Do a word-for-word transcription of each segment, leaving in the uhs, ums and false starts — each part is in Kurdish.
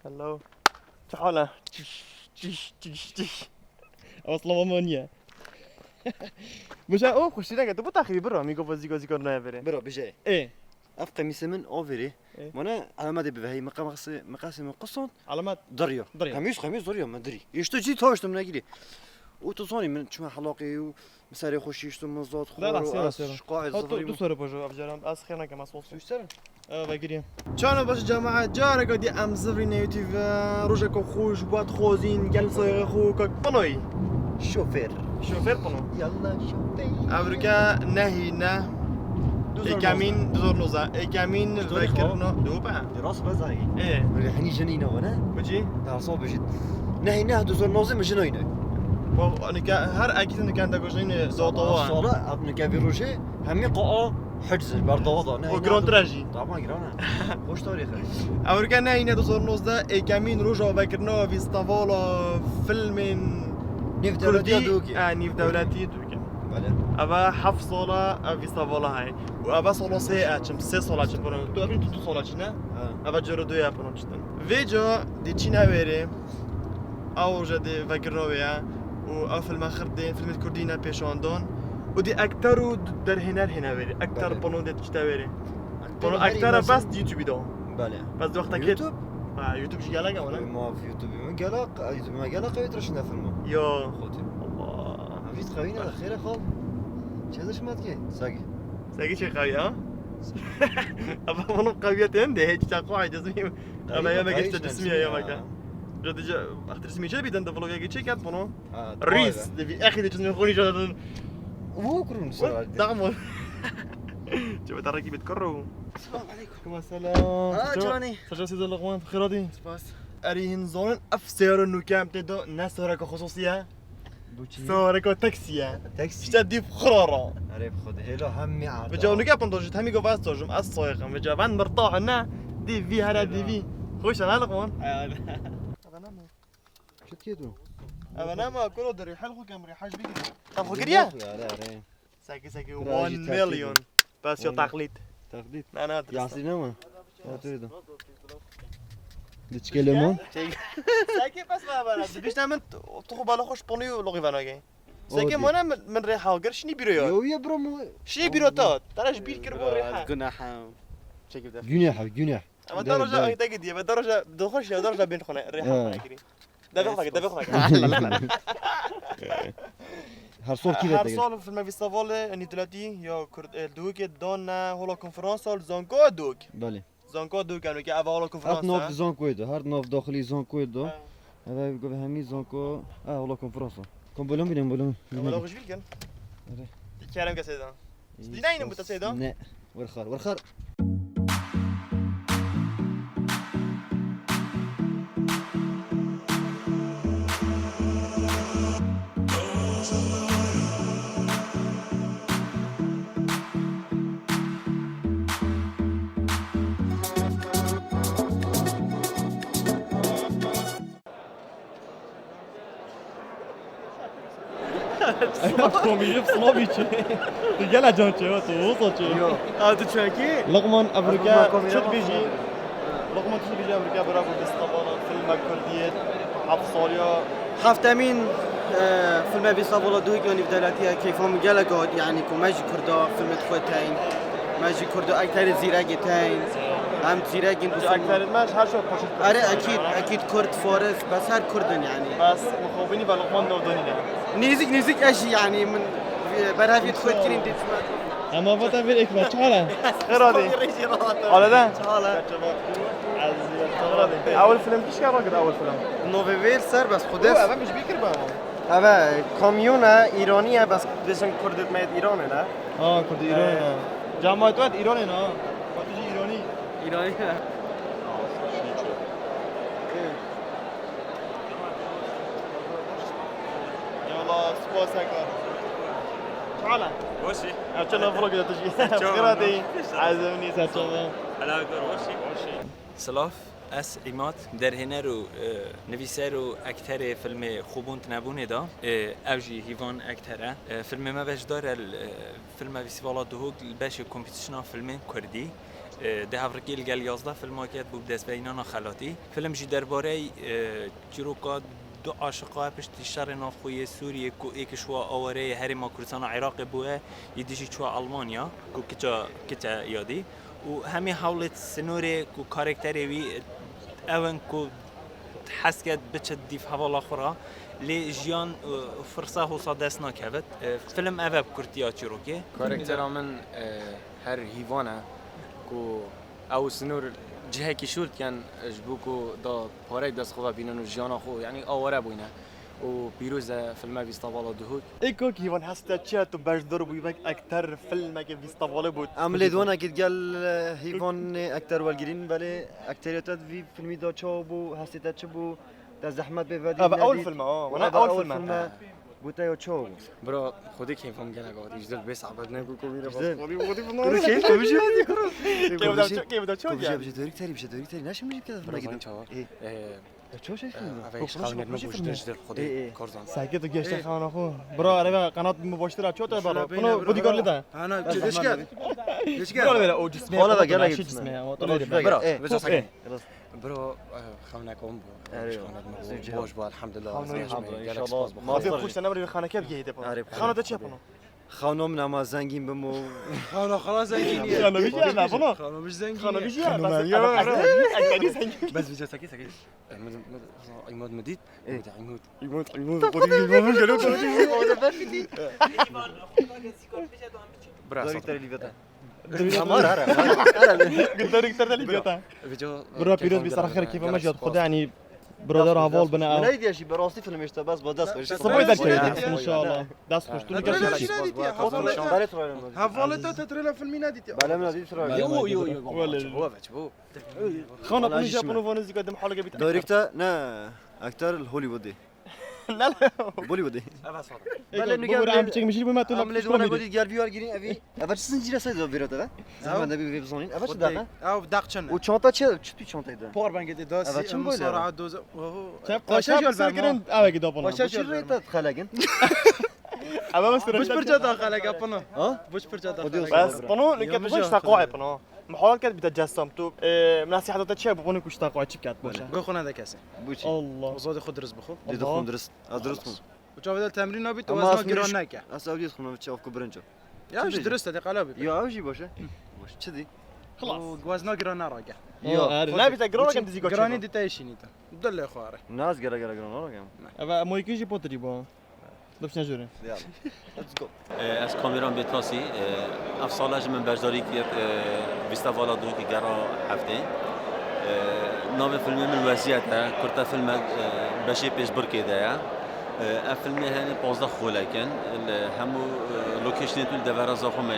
Hello. Çi hal e? Çiş, çiş, çiş, çiş. Ew eslama me niye. Bije, o xweşî neke, tu bitaxî bira, mî gofa zîka zîka nayê verê. Bira, bije. Ê. Ev qemîsê min averê. Ê. Mane, alametê bivehî, miqasê, miqasê min qisand. Alamet. Diriyo. Diriyo. Qemîs, qemîs diriyo, min dirî. Îşte cî taştim negirî. Û tu zanî min çima helaqê û min serê xwe şiştim, min zat xwar û ez şiqayê zivirî. Tu sore pojo avcaran, ez xêr nekem, ez olsun. Suşterim. Ev vegirî. Çano baş cemaat, careke dî em zivirîne YouTube, rojeke xweş, wet xwezîn, gel sayê xwe, kak pinoyî. Şofêr. Şofêr pino. Yalla şofêr. Evrike nehî ne. Êkemîn du zor nozdeh. Êkemîn vekirno. Dupe. Rast be zayî. Ê. Böyle hani jin îne wane. Bicî? Daha sağ bicî. Nehî ne du zor nozdeh mi jin îne. Bo, nika her ekî nika enda gojnîne zotowa. Sala, at nika vî rojê, hemî qaa. Hicz, berdava da, ne, o girantir e jî. Tamam, giran e. Hoş tarîx e. Evrike ne, yine du zor nozdeh, êkemîn roja vekirina festîvala filmên nêvdewletî Kurdî, Dûkê. E, nêvdewletî Dûkê. Belê. Eva heft sala ev festîvala heye. Û eva sala sê e çim, sê sala çim pino. Tu evîn tu, tu sala çi ne? Ha. Eva coro du ye pino çitin. Vêca dê çîne wêrê. Ew roja dê vekirina wê ye û ew filme xir dê, filmê kurdî ne pêşandan û dê ekter û derhêner hêne wêrê. Ekter, belê, pano dê tişte wêrê. Pano ekter e bes di YouTube de. Belê. Bes di wextekê YouTube? Ha, YouTube jî gelek e wala. Ma YouTube me gelek, YouTube me gelek qewî tirşine filmo. Yo. Xotî. Allah. Vîst qewî ne de xêre xal. Çêze şima dikê? Sagi. Sagi çê qewî ha? Ama bunun qewiyetê hem de hiç çaku aydızmı. Ama ya mege işte dismiye ya mege. Radice ahtirismi çe biden de vlog'a geçecek at bunu. Reis de bir ehi de çizme koni jadın. Bu kurun sıra. Tamam. Çe taraki bit kurru. Selam aleyküm. Selam. Aa, Johnny. Saça size lokman xiradi. Spas. Erihin zonun af seyarun nukem te do ne sonra ko hususiye. Soreko taksiye. Taksî. İşte dîv xirara. Erê bi xwe hêlo hemî arda. Bi cewnika pindojit hemî gova ez tojum, ez soyexim. Bi cevan mirtah ne, dîv vî here dîv vî. Xweş e, ne liqman? Çi diket o? Eve ne ma, kuro deri, hel xwe kem rê, haj bigir. Tam xwe giriye? Yok ya, erê, erê. Seki, seki, one million. Bes ya taklit. Taklit. Ne, ne, Yasî ne mi? Otur da. Diçke lemon. Seki bes bana bana. Dibişte min tu xwe bala xwe şponî û loqî venagê. Seki mane min rê hagir şinî bîro ya. Yo ye bro mu. Şinî bîro ta. Tara ji bîr kir bo rê ha. Günah. Çekip de. Günah, günah. Ama daroja ayda gidiye. Ve daroja doxoş ya, daroja bin xone. Rê ha kirî. Devê xwe, devê xwe. Her sal kî Her sal filme festivalê nîdiletî ya Kurd, e, Dûkê dan ne hola konferansa li Zanko Dûk. Belê. Zanko Dûk, yani ki eva hola konferansa. Hat nav Zankoyê de, her nav daxilî Zankoyê de. Ha. Eve gove hemî Zanko, ha, hola konferansa. Kom bölüm bilin, bölüm. Wala xwe ji bîr kin. Kerem ke Seyda. Dîna yine bu ta Seyda? Ne. Werxar, werxar. Komî bi sılavî çi? Tu gele can çi, tu uza çi? Yo. A, tu çekî? Luqman, evrike, çi dibêjî? Luqman, çi dibêjî evrike bira ku festîvala filma kurdî yê heft saliya? Heftemîn, e, filme festîvala Dûk ya nîvdewletî ye, keyfa min gelek hat, yanî ku me jî kurda filmê xwe teyn, me jî kurda ekterê zîrekê teyn, em zîrekîn bi film. Ekterê me ji her şey xweşî. Erê, ekîd, ekîd kurd, faris, bes her kurd in yanî. Bes mixabinî ve Luqman navdanî ne. Nêzik, nêzik ez jî yanî min berheviyê xwe kirîn dê çima. Ama vata bir ekmek, çala. Xêr hatî. Alede? Çala. Xêr hatî. Ewil film kişka rakit ewil film. Novê vêr ser bes xwe dest. Eve min ji bîr kir be ama. Eve kamyon e, Îranî ye, bes dibêjin Kurd me yê Îranê ne. Ha, Kurd Îranê ne. Cemaat wet Îranê ne. Wet jî Îranî. Îranî ne. Yallah, spas eka. Çala. Hoşî. Ev çala vlog da tu jî. Xêr hatî. Ezemnî ser çava. Helal gor, hoşî. Hoşî. Silav, ez Îmad, derhêner û, e, nivîser û ekterê filmê Xwebûn Tinebûnê de. E, ev jî hîvan ekter e. E, filmê me beşdar e li, e, filme festîvala Duhok li beşê kompetîsyona filmên kurdî. E, Di hevrikê li gel yazdeh filma ket bû bi destverînana xelatî. Film jî derbarey, e, çîroka du aşiqa piştî şerê navxwe yê Sûriyê ku êk ji wa awareyê herêma Kurdistana Iraqê bûye, yê dijî çûye Almanya ku kiça, kiç e yadî. Û hemî hewlê sinorê ku karakterê wî ew in ku hez ket biçe dîv hevala xwe re, lê jiyan, e, firsa hosa dest nakevit. E, film ev e bi kurtiya çîrokê. Karaktera min, e, her hîvan e ku ew sinor cihekî şûr dikin ji bo ku da parey dest xwe ve bînin û jiyana xwe, yanî aware bûyne. Û pîroz e filme Vîstavala Duhok. Ê kok hîvan hestê te çi ye tu beşdar bûyî wek ekter filmeke Vîstavalê bû? Em lêdwanekî digel, e, hîvanê ekter wergirîn, belê ekteriyeta te vî filmî de çawa bû, hestê te çi bû, te zehmet pê vedî? Ev ewl film e, ha, wana ewl film e. Bû te ya çawa bû? Bro, xwedî keyfim gelek hatî, ji dil bê saxbet ne ku komî re. Ji dil. Xwedî, xwedî. Kuru keyf komî jî hatî, kuru. Keyf da ço, keyf da ço. Komî jî bije dorîk terî, bije dorîk terî. Naşim jî keda. Bro, çawa? E, Ya ço şey film. Eve iş xawnet me boş, ji dil xwedî. Korzan. Sakit û geşte xana xo. Bro, araba kanat mi boştira ço te baro. Bunu bodyguard da. Ana, çi diş gel. Diş gel. Bro, böyle o cismi. Ona da gel, cismi. Bro, veca sakin. Bro, xewnek on bu. Xewnek me boş bu, elhamdülillah. Gelek spas bu. Ma bir kuş sana bir xaneket geydi. Xana da çi yapın? Xano min ama zengîn bim û. Xano xala zengîn ye. Xano bijî ya, bana. Xano bijî zengîn. Xano bijî ya, bas. Bes vîca sakî sakî. Îmad, Îmad, Îmad me dît. Îmad, Îmad. Îmad, Îmad, Îmad, Îmad geliyor. Bira. Dorî terî lîveta. Ama ara, ara. Dorî terî lîveta. Bira pîroz bî, sera xêr, keyfa me jî hat. Xwedê, yanî, birader heval bine ew. Neydi ya jî, bi rastî film işte, bes, bas, dest xweş. Sibay derkeve, inşallah. Dest xweş. Tu ne kadar şey? Hevalê te te trailer filmî nedîtiye. Bela min dît trailer. Yo, yo, yo. Xana bunu jî bunu vaniz dikkat dem halge bitti. Direkte ne, aktar Hollywood'ê. La la. Bollywood'ê. Bela nige em biçek mişir bime tu. Am lê dona bodi gel bir yer girin evi. Eva çi zincire saydı bir odada. Zaman da bir web zonin. Eva çi daha? Ev daqçın. O çanta çi, çi tu çantaydı? Power bank'e de dasi. Eva çim böyle? Sara doza. Paşa jol verma. Eve gidip ona. Paşa jol verma. Xelagin. Ama mesela. Buç pirça da xelak apına. Ha? Buç pirça da xelak. Bes bunu nüket bu işte koy bunu. Muhalat ket bite cessam tu. E, nasihata te çi bu bunu kuşta koy çip ket boşa. Go xona da kese. Bu çi? Allah. Uzadi xud dürüst bixu. Didi xun dürüst. Az dürüst xun. Uçavda temrin abi tu wazna giran neke. Asabiyet xun çi afku birinci. Ya, dürüst de qala bi. Ya, ev jî baş e. Baş, çi dî? Xlas. Wazna giran narake. Ya. Ne bite giran neke dizi goçe. Girani dite işini ta. Dille xware. Naz gere gere giran narake. Eve moyki jî potri bo. Dopşine jore. Let's go. Ez Kameran Bêtasî, ev sala ji min beşdarî kir, Fîstevala Duhokê gera heftê. Navê filmê min Weziyet e, kurte filmek, beşê pêşbirkê de ye. Ev filmê hene pazdeh xolek in, li hemû locationê tu li devera Zaxo me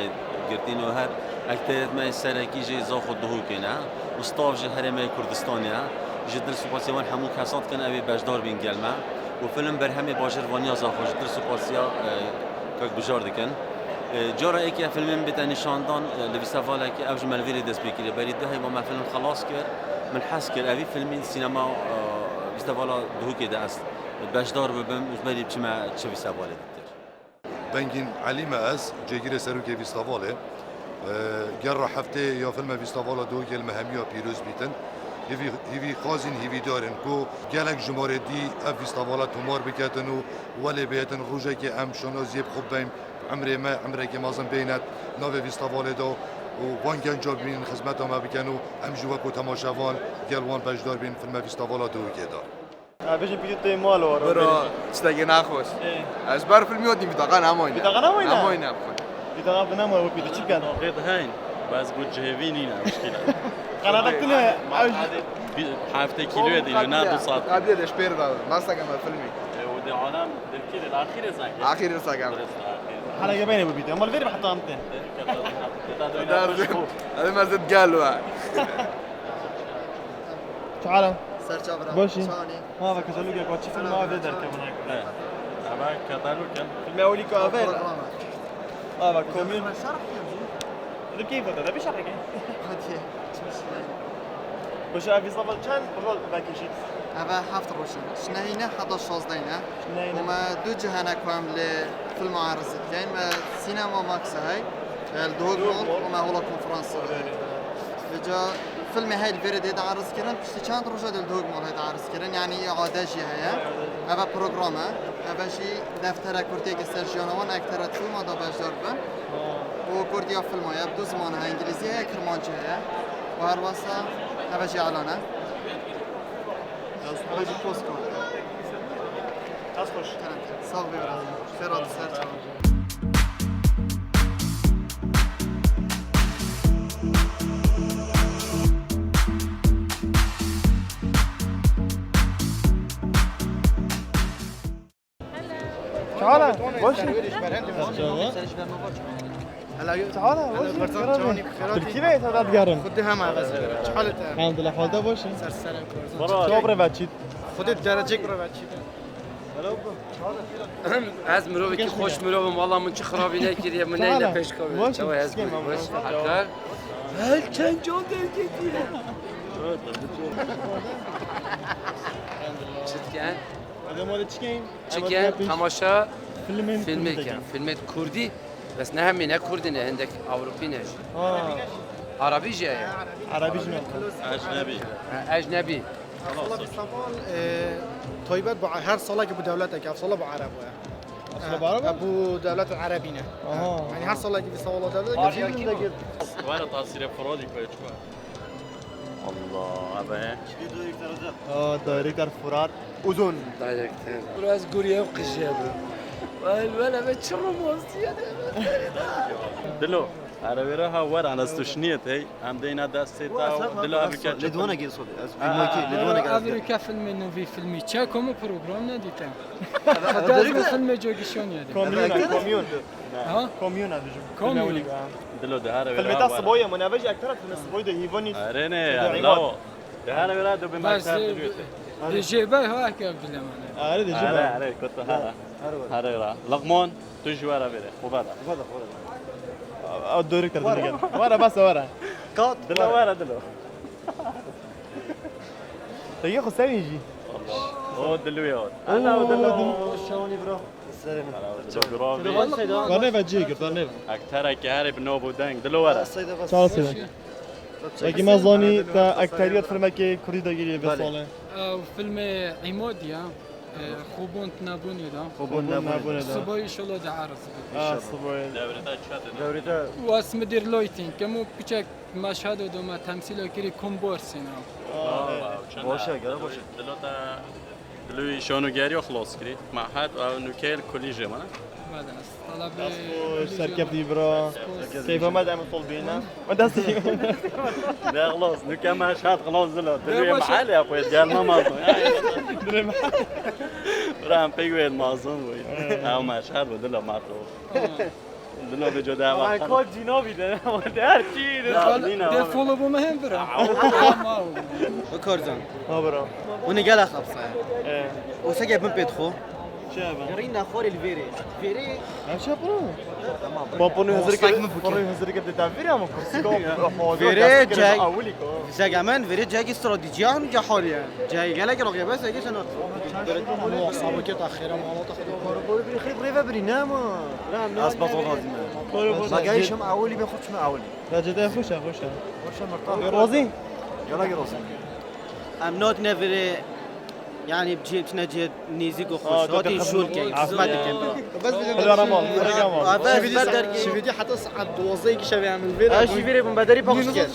girtîn û her ekteriyet me serekî jî Zaxo Duhokê ne. Û staff ji herêmê Kurdistanê ye. Ji dil spasiyê wan hemû kesan dikin ew ê beşdar bîn gel me. Û film berhemê bajêr vaniya Zaxo ji dil spasiya, e, kek Bijar dikin. E, cara êkê filmê min bête nîşandan, e, li fîstevalekê ev ji me li vîrê dest pê kiriye. Berî du heyva me film xelas kir. Min hez kir evî filmî sînema, e, fîstevala Duhokê de ez beşdar bibim û ji berî biçime çi fîstevalê diktir. Bengîn Elî me ez, cêgirê serokê Fîstevalê. E, gera heftê ya filme Fîstevala Duhokê li me hemiya pîroz bîtin. Hîvî, hîvî xwazîn, hîvîdar in ku gelek jimarê dî ev fîstevala tomar biketin û welê bihêtin rojekê em şanaziyê bi xwe bibin, emrê me, emrekê mezin bêne navê fîstevalê de û van genca bînin xizmeta me bikin û em jî wekû temaşevan gel wan beşdar bîn filme Fîstevala Duhokê de. Bêjin pîtî tê mal waro. Bira, tiştekî nexweş. Ê. Ez ber filmî hatîm, bîtaqa nemayne. Bîtaqa nemayne? Nemayne, bixwe. Bîtaqa bi nemayne, wê pîtî çi bikin? Qêd heyn. Bes got cihêvî nîne, muşkîl e. Qanadek tune, ew jî. Heftê kîloyê dîne, ne du sed. Qabilê de ji pêr de, masteke me filmî. E, û de alem, dilkî de, axîrê zengê. Axîrê zengê. Axîrê zengê. Hala gebeynê bu bîtî, ama li vêrê bi heta em tên. Derzi. Hadi mezit gel we. Çi hal e? Ser çav re. Baş î. Çawa nî? Ma ve katalogek wa çi film ava vê derkevin heke? He. Ava katalog in. Filmê ewilî ku ava ye. Program e. Ava komî. Şerh yapayım. Dedim keyif oldu. Dedim şerh yapayım. Hadi. Çimiş yani. Baş e, ev Fîsteval çend roj vekişît? Eve heft roj in. Ji nehîne heta şazdehîne. Ji nehîne. Û me du cihene ku em li filma eriz dikeyn. Me Cinema Max hey. Li Duhok Mall. Û me hola konferans. Li Filmê hey li vêrê dê dieriz kirin, piştî çend roja dê li Dogmal hey dieriz kirin, yanî îade jî heye. Eve program e. Eve jî deftere kurdiyeke ser jiyana wan, ektere çû ma da beşdar bin. Û kurdiya filma ye, bi du ziman heye, îngilîzî heye, kirmancî heye. Û her wesa eve jî elan e. Eve jî post kar. Dest xweş. Kerem, sağ ol, biraz. Xêr hatin ser çavan. Çawa? Baş î? Çawa? Çawa? Baş î? Tirkî ve ta digerim. Xwedê hema ez. Çi halet e? Elhamdülillah, halde baş î. Ser serê Kurdan. Çawa bre veçît? Xwedê derecek bre veçît. Ez mirovekî xweş mirov im, wala min çi xirabî nekiriye, min neyne pêşka. Çawa ez baş. Akar. Her çend can derketiye. Çi diken? Çi diken? Temaşa filmên filmê kurdî dikin. Filmê kurdî. Bes ne hemî, ne kurdî ne, hindek Ewropî ne jî. Ha. Arabî jî heye. Arabî jî ne? Ecnebî. Ha, ecnebî. Abdullah Saval, e, taybet bu, her salekî bu dewletek, ev sala bu Ereb e. Ev sala bu Ereb e? E, bu dewlet Erebî ne. Aha. Yani her salekî bu sala dewletek. Were tasîrê Firadî koyê çi var? Allah, eve. Aa, Director Firat Uzun. Director. Biraz guriye qije bu. Vay, vay, eve çi romantiye de. Dilo, erewêra ha wer, ana stuşniyet hey. Em deyna destê te, dilo, ev ülke çi? Lê dwana gel sol. Ez bir makî, lê dwana gel. Ev ülke filmê novî filmî çek, ama program nedîte. Dest filmê cogişon yedi. Komyun, komyun. Ha? Komyun a dijim. Komyun. Dilo de her. Filmê ta siboyê min, eve jî ektera filmê siboyê de hîvanî. Are ne, ya, lawo. De her vera do be maçlar diliyor. De jê be ha, ke bilemane. Are de jê be. Are, are, kota ha. Are ra. Luqman, tu jî were vêre. Xwe veda. Xwe veda, xwe veda. A, a, dörük terdin gel. Were, bas were. Kat. Dilo were, dilo. Te ye xwe sevî jî. O dilo ya. Ana o dilo. Şawanî bro. Serê min. Çawa? Bernê ve cihê girta nê. Ektereke herê bi nav û deng. Dilo were. Seyda bas. Çawa seyda? Belkî me zanî te ekteriyet filmekê kurdî de girî vê salê. Ew filmê Îmodî ya. E, Xwebûn Nebûnê de. Xwebûn Nebûnê de. Sibayî inşallah de eraz bike. Ha, sibayî. Dewrê te çi dide? Dewrê te. Was midir Leuting. Kemo piçek Meşhedê de me temsîla kirî komborsîna. Aa, wow, çend baş e, gere baş e. Dilo te, dilo wî şano geriyo xlos kirî. Mehed, ew nûkeyê li kulîjê me ne? Bede, ez talebê kulîjê me. Serkefti bira. Keyfa me de em sol bîne. Me destî. Ne xlos, nûke Meşhed xlos dilo. Dilo wî mehelê ya xwe, gelme mazin. Dilo me. Bira em pêk wê mazin bûyî. Ew Meşhed bû, dilo me xwe. Dina vê code ava. Ay, kod cînavî de. De her çî de. Ya, nîna. De follow bû me hem bira. Ama o. Bikarzan. Ha, bira. Hûn ê gelek xapsaya. E. O seke bin pêt xo. Çi eve? Rîna xorê li vêrê. Vêrê. Em çi yapalım? Tamam. Baponu hazır ke, baponu hazır ke de vêrê ama kursî ko. Vêrê cek. Awili ko. Seke men vêrê cek strateji ya hûn cahaliye. Cek gelek roke bes eke sen. Sabokê ta xêra mala ta xêra. Biri xirîb rêve birî ne ama. Ez bas olmaz mı? Bak ya işim awli ben xwe çime awli. Bence de xweş e, xweş e. Xweş e, mertan. Razî? Yala ki razî. Em not nevirê, yani cihê tune cihê nêzîk û xweş. Hatî şûl ke, xizmet dikin. Bes bir. Hadi aramal, bırak ama. Şividi heta saat duwazdeh ki şevê em vêre. Şiviri bun bederi pakış ke.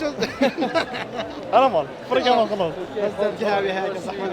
Aramal, bırak ama xelas. Ez dergehê wê heke zehmet.